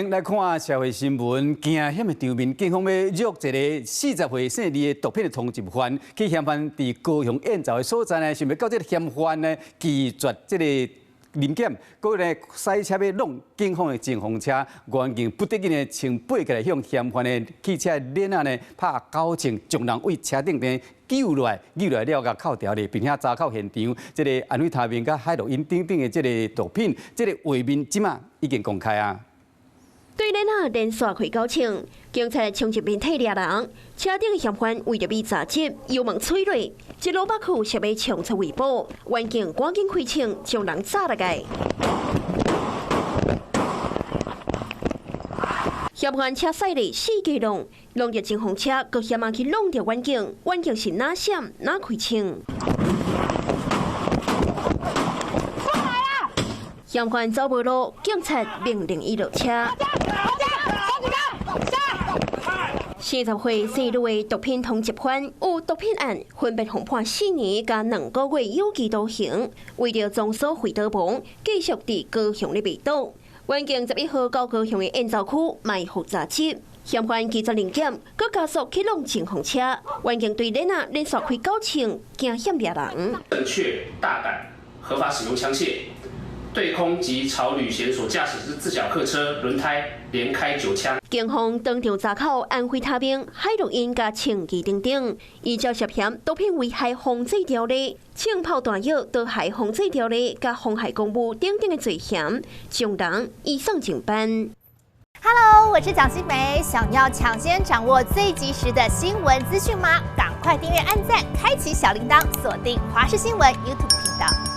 來看社會新聞，驚險的場面，警方欲捉一个40歲姓李的毒品的通緝犯，去嫌犯佇高雄宴席的所在呢，想欲到這个嫌犯呢拒絕這个臨檢，閣咧駛車欲挵警方的偵防車，員警不得已呢，穿背起來向嫌犯的汽車鏈仔呢拍繳槍，將人對車頂邊救落來，救落來了，共銬牢咧，並且查扣現場這个安非他命佮海洛因等等的這个毒品，這个畫面這馬已經公開啊。對鏈仔連續開九槍，警察衝入面退掠人，車頂的嫌犯為著避查緝，油門催落，一路北去想欲衝出圍捕，員警趕緊開槍將人炸落來。嫌犯車駛咧四界挵，挵著偵防車，閣嫌仔去挵著員警，員警是哪閃哪開槍。嫌犯走無路，警察命令伊落車。40歲姓呂的毒品通緝犯，有毒品案，分別予判4年佮2個月有期徒刑，為著藏所回逃亡，繼續佇高雄咧賣毒。員警11號到高雄的宴走區埋伏查緝，嫌犯拒絕臨檢，閣加速去挵偵防車。員警對鏈仔連續開九槍，驚險掠人。正確、大膽、合法使用槍械，對空及朝呂賢所駕駛之自小客車輪胎連開9槍。警方當場查扣安非他命、海洛因佮槍支等等，依照涉嫌毒品危害防制條例、槍炮彈藥毒害防制條例佮妨害公務等等的罪嫌，將人移送偵辦。 Hello，我是蔣新梅，想要搶先掌握最及時的新聞資訊嗎？趕快訂閱、按讚、開啟小鈴鐺，鎖定華視新聞 YouTube 頻道。